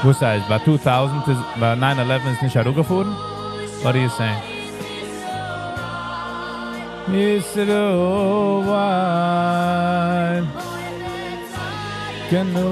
וואס הייסט, ביי 2000 איז, ביי 9/11 איז נישט אראפגעפארן? What are you saying? Yisroel Genu.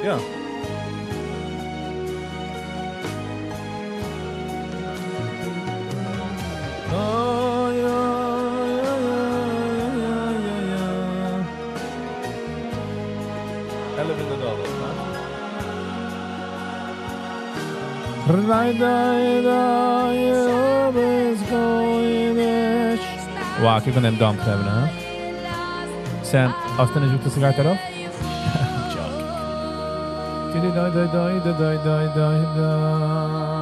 Yeah. Oh, yeah, yeah, yeah, yeah, yeah. Elevate the dollar, huh? Right, right, right, always going Wow, קוק אן דעם dump, huh? Sam, האסטו נישט געזאגט, אז ס'גייט ארויף? דיי דיי דיי דיי דיי דיי דיי.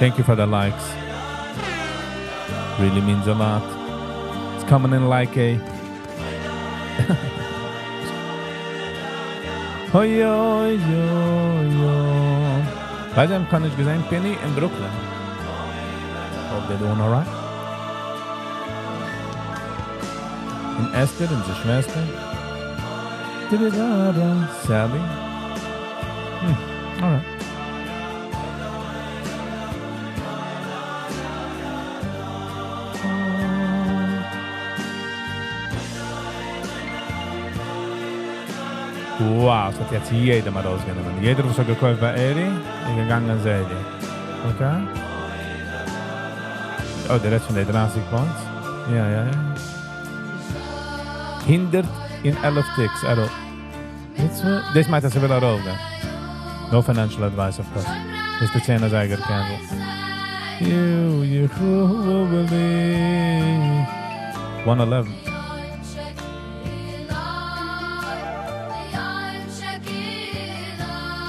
Thank you for the likes. Really means a lot. It's coming in like a Oy oy oy oy. ווייס איך, קען נישט געזען Penny in Brooklyn. Hope they're doing alright. און Esther און די שוועסטער. Sally. Alright. Wow, עס האט יעצט יעדער מאל ארויסגענומען. יעדער, וואס האט געקויפט ביי 80, איז געגאנגען 70. Okay. Oh, דער רעדט פון די 30 points. יא. 111 ticks, אראפ. דאס מיינט, אז ער וויל ארויפגיין. No financial advice, of course. איז די 10 אזייגער candle. You, you, 111.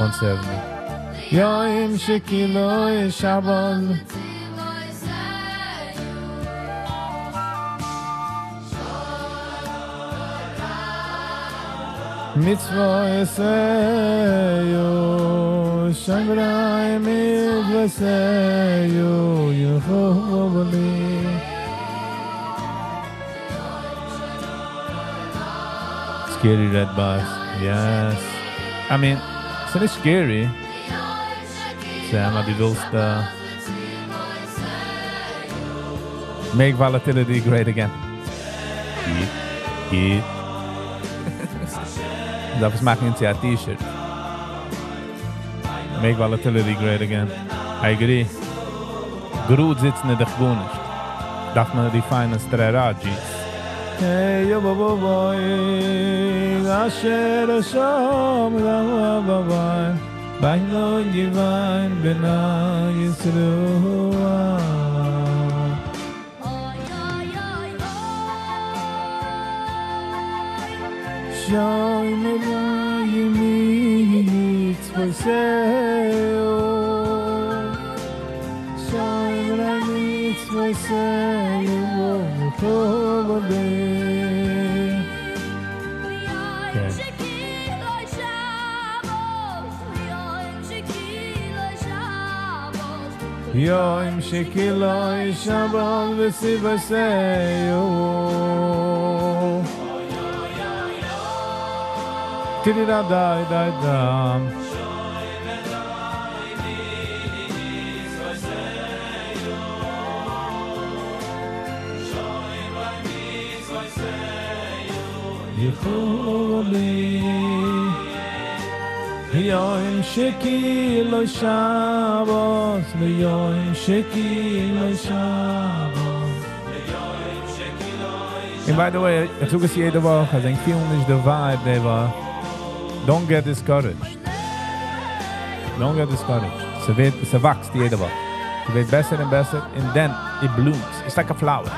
170. יום שכולו שבת. מצוותיו, שומרי מצוותיו, יחובלי. Scary red bars. Yes. I mean, it's not scary. Sam, דו ווילסט make volatility great again. Yeah. דארף עס מאכן into a t-shirt. Make volatility great again. I agree. גראד זיצן איז דאך גארנישט. דארף מען refine strategies. Hey, yo, bo, bo, boy, אשר שם, la, ba, ba, ביי לא יבן בנה ישראל. שומרי מצוותיו, שומרי מצוותיו, יחובלי. Okay. יום שכולו שבת וציוותיו. טירי דה די די דם. יחולי יום שכולו שבת ויום שכולו שבת. And by the way, איך זאג עס יעדע וואך, אז איך פיל נישט the vibe די וואך. Don't get discouraged. Don't get discouraged. ס'ווערט, ס'וואקסט יעדע וואך. ס'ווערט בעסער און בעסער, and then it blooms. It's like a flower.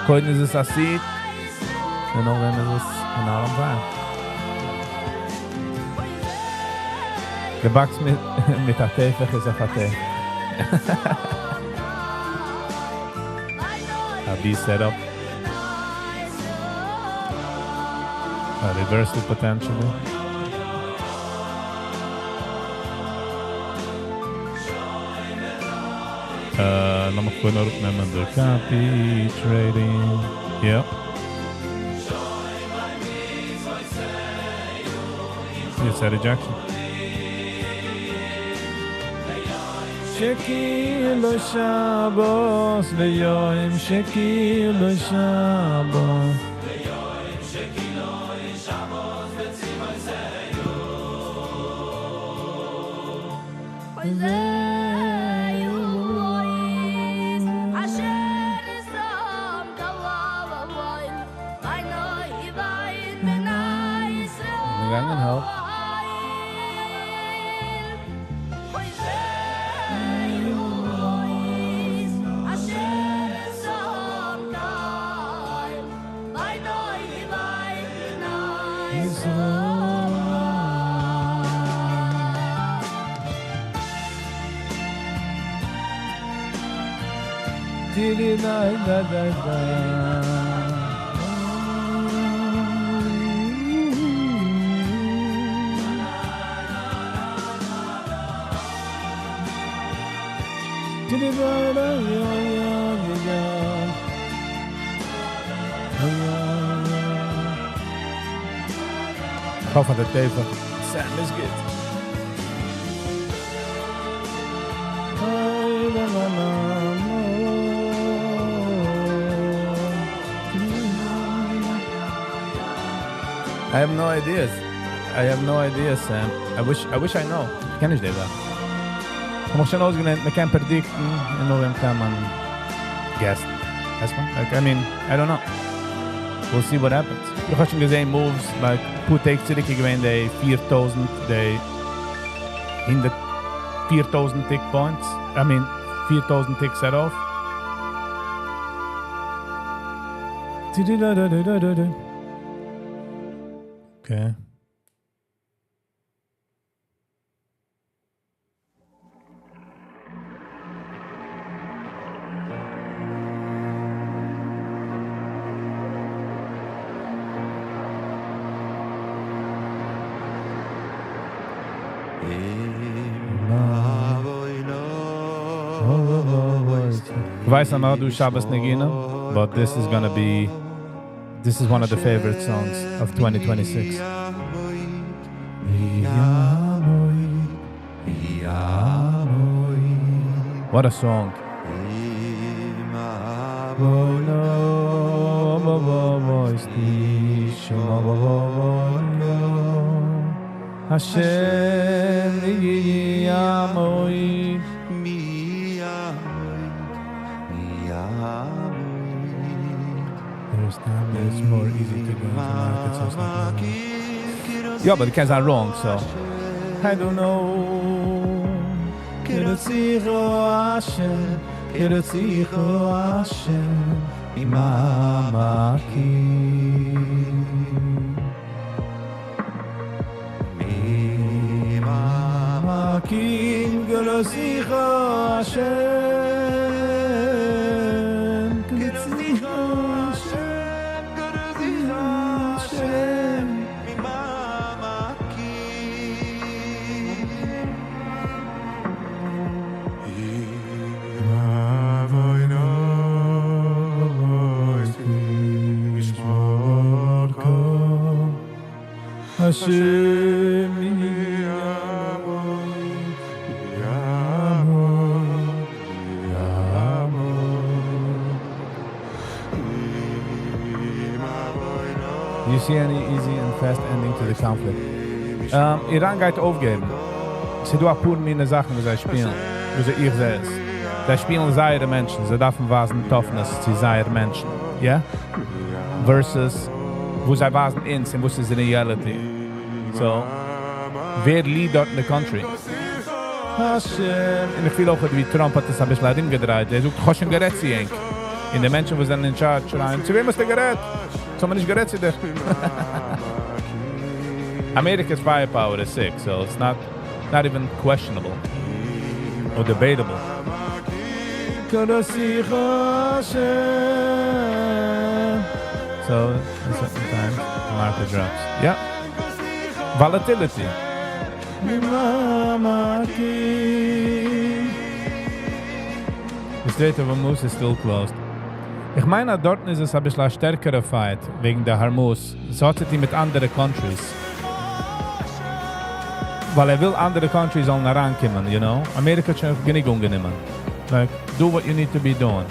קודם איז עס א seed, און נאכדעם איז עס אן עולם fire. די box מיט א טפח איז א פאטע. A B setup. A reversal potentially. לאמיך קודם אראפנעמען די copy trading. Yep. It's a rejection. שכולו שבת ויום שכולו שבת. געגאנגען העלפ. כ'האף אז די טבע Sam איז גוט. I have no ideas. I have no idea, Sam. I wish I wish I know. איך קען נישט די זאך. איך האב מיך שוין אויסגעלערנט, מען קען predict ן און נאכדעם קען מען guess ן. ווייסט מען? Like, I mean, I don't know. We'll see what happens. איך האב שוין געזען moves, like, פאר טעג צוריק איז געווען די 4000, די הונדערט 4000 tick points, I mean, 4000 ticks ארויף. Okay. כ'ווייס אז מ'האט דא שבת נגינה, but this is gonna be, this is one of the favorite songs of 2026. What a song. השם יעמוד. There's time that it's more easy to go into markets or something. Yeah, but the cats are wrong, so I don't know. השם, השם, ממעמקים. ממעמקים גלוסיך השם, גלוסיך השם, גלוסיך השם, ממעמקים. השם יעמוד, יעמוד, יעמוד. Do you see any easy and fast ending to the conflict? איראן גייט אויפגעבן. ס'איז דא א פאר מינע זאכן וואס זיי שפילן, וואס איך זע עס. זיי שפילן זייערע מענטשן, זיי דארפן ווייזן toughness צו זייערע מענטשן, yeah? Versus וואס זיי ווייזן אונז און וואס איז reality. So, ווער lead דארט אין די country? השם. און איך פיל אויך ווי טראמפ האט עס א ביסל ארומגעדרייט. ער זאגט, איך האב שוין גערעדט צו ענק. און די מענטשן וואס זענען in charge שרייען, צו וועם האסטו גערעדט? אונז האבן נישט גערעדט צו דיר. America's firepower is sick, so it's not even questionable or debatable. So, at certain times, the market drops. Yeah. Volatility. The Strait of Hormuz is still closed. איך מיין, אז דארטן איז עס א ביסל א שטערקערע fight וועגן דער Hormuz. עס האט צו טון מיט אנדערע countries. ווייל ער וויל אנדערע countries זאלן אריינקומען, you know? אמעריקע האט שוין גענוג אנגענומען. Like, do what you need to be doing.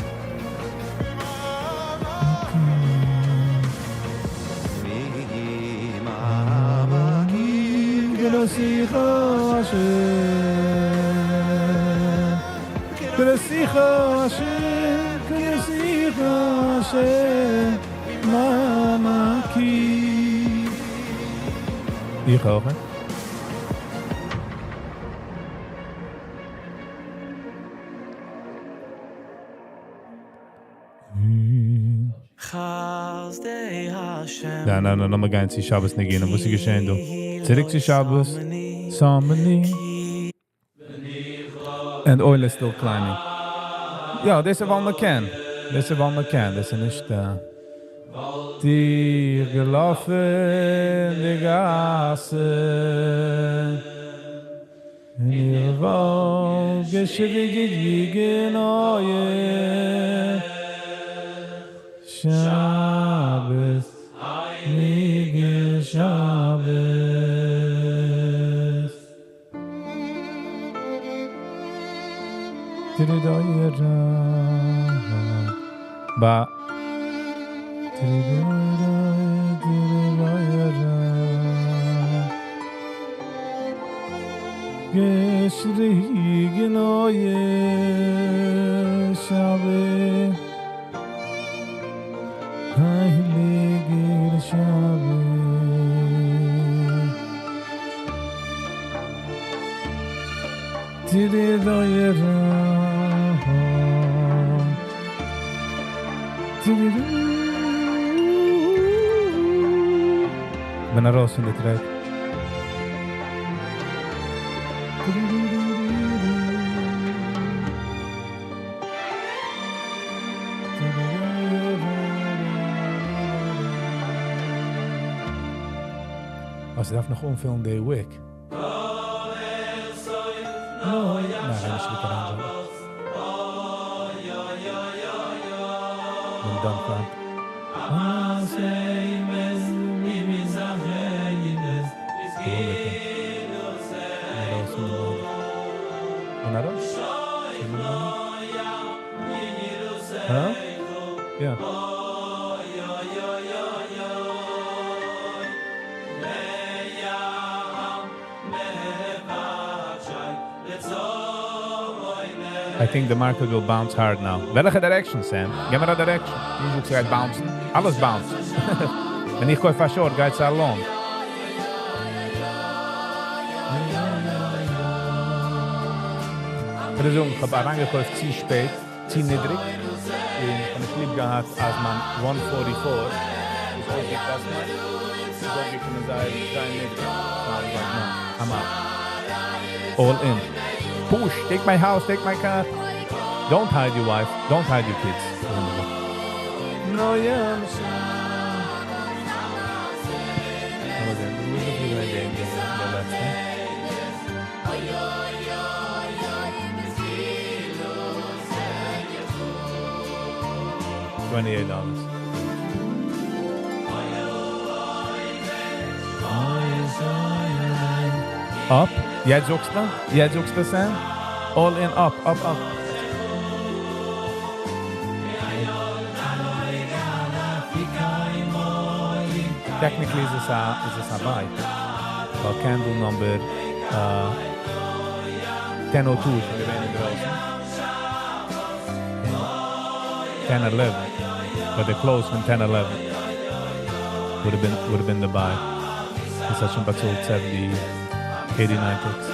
איך אויך. ניין ניין ניין לאמיר גיין צו שבת ניגונים, וואס איז געשען דא? צוריק צו שבת, סאמעני. And oil is still climbing. יא, דאס איז ווייל מען קען. דאס איז ווייל מען קען. דאס איז נישט... דיר געלאפן די גאסן און איך וואלט געשריגן הויעך שבת הייליגער שבת. בא. געשריגן הויעך שבת הייליגער שבת. כ'בין ארויס פון די track. אה, ס'דארף נאך אנפילן די wick. ניין, נישט מיט אריינזאגן. בין done פאר. בין ארויס? הא? יא. I think the market will bounce hard now. וועלכע direction, Sam? גיב מיר א direction. דו זאגסט ס'גייט bouncen. אלעס bounce. ווען איך קויף א short, גייט עס א long. כ'וועל זאגן, איך האב אריינגעקויפט צו שפעט, צו נידריג. און איך האב נישט ליב געהאט, אז מיין 144 איז אויסגעקראצט. איז אויפגעקומען זייער, זייער נידריג. So I was like, no, I'm out. All in. Push, take my house, take my car. Don't hide your wife, don't hide your kids. No, yeah, I'm sorry. $28. Up? יעצט זאגסטו? יעצט זאגסטו, Sam? All in, up, up, up. Technically איז עס א, איז עס א buy. ווייל candle number 10:02 איז שוין געווען אינדרויסן. 10:11. But the close פון 10:11 would have been the buy. עס האט שוין באצאלט 70, 89 ticks.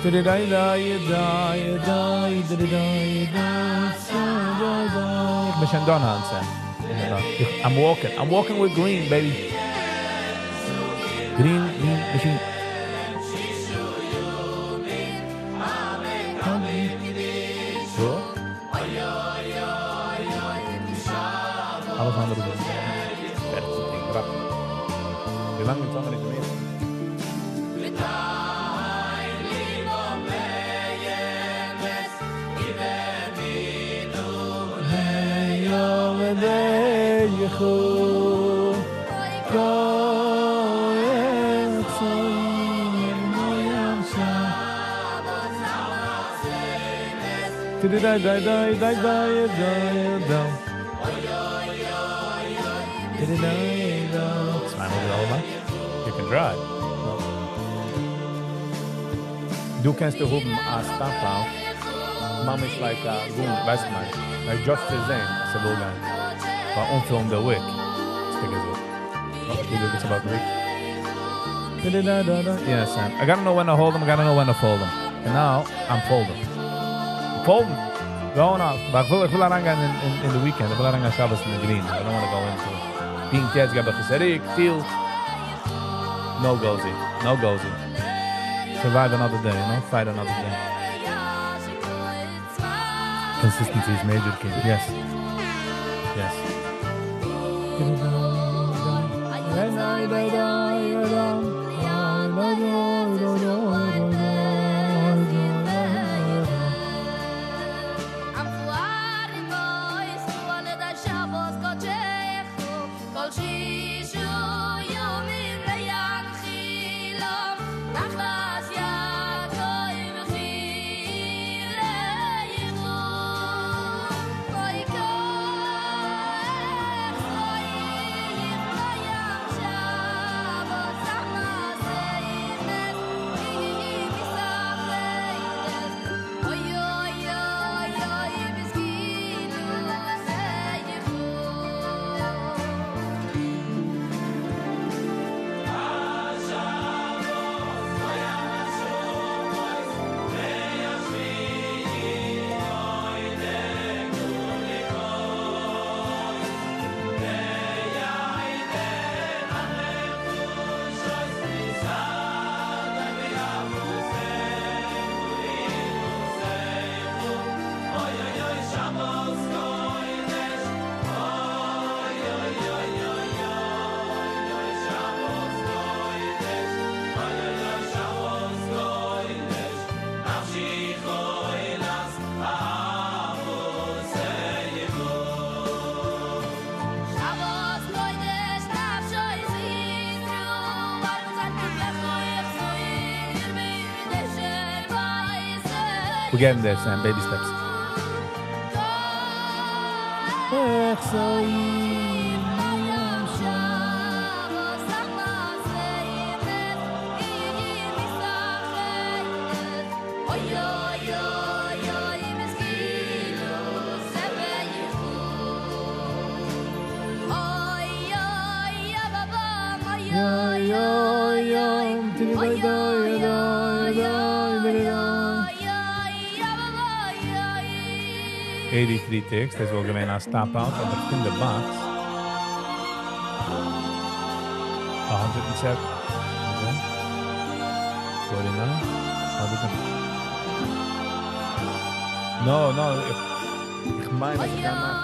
איך בין שוין done, Hans. I'm walking. I'm walking with green, baby. Green, green machine. So. אלעס אנדערע איז פערציג, ווי לאנג איז אנדערע מער? You can try. דו קענסט דא האבן א stop out. ממש like א גארנישט, ווייסט מיין. Like just צו זען, אז ס'וויל גיין. פאר אנפילן די wick. האסטו געזאגט. Oh, you look, it's about the wick. Yeah, Sam. I gotta know when to hold them, I gotta know when to fold them. And now, I'm folding. Folding. Going off. אבער איך וויל אריינגיין in the weekend. איך וויל אריינגיין שבת אין the green. I don't want to go into פונקט יעצט געב איך עס צוריק, tilt. No gozy. No gozy. Survive another day, you know? Fight another day. Consistency is major key. Yes. Yes. We're getting there, Sam. Baby steps. 83 ticks. דאס וואלט געווען א stop out, אבער in the box. 107. Okay. 49. 100. No, איך מיין, אז איך קען מאכן.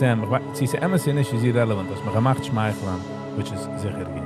Sam, איך ווייס, ס'איז אמת נישט איז irrelevant, אז מען מאכט שמייכלען, which is זיכער גוט.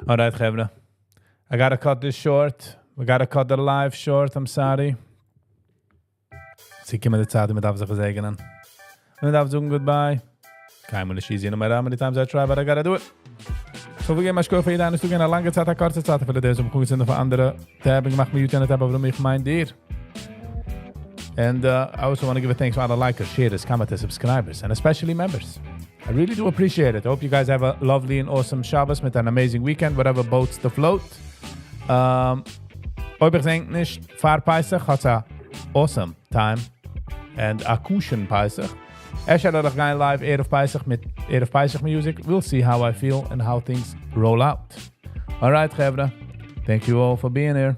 Alright, חברה. I gotta cut this short. We gotta cut the live short. I'm sorry. ס'קומט די צייט, מען דארף זיך געזעגענען. מען דארף זאגן goodbye. קיינמאל נישט easy, no matter how many times I try, but I gotta do it. So מיר געבן א שכוח פאר יעדן, עס א לאנגע צייט, א קורצע צייט, פאר דאס, אום קוקן פאר אנדערע tab, איך מאך mute א tab, אבער איך מיין דיר. And I also want to give a thanks to all the likers, sharers, commenters, subscribers, and especially members. I really do appreciate it. I hope you guys have a lovely and awesome Shabbos מיט an amazing weekend, whatever boats the float. אויב איך זע ענק נישט פאר פסח, האטס א awesome time and א כשר'ן פסח. אפשר וועל איך גיין live ערב פסח מיט ערב פסח music. We'll see how I feel and how things roll out. All right, חברה. Thank you all for being here.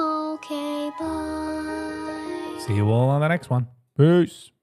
Okay, bye. See you all on the next one. Peace.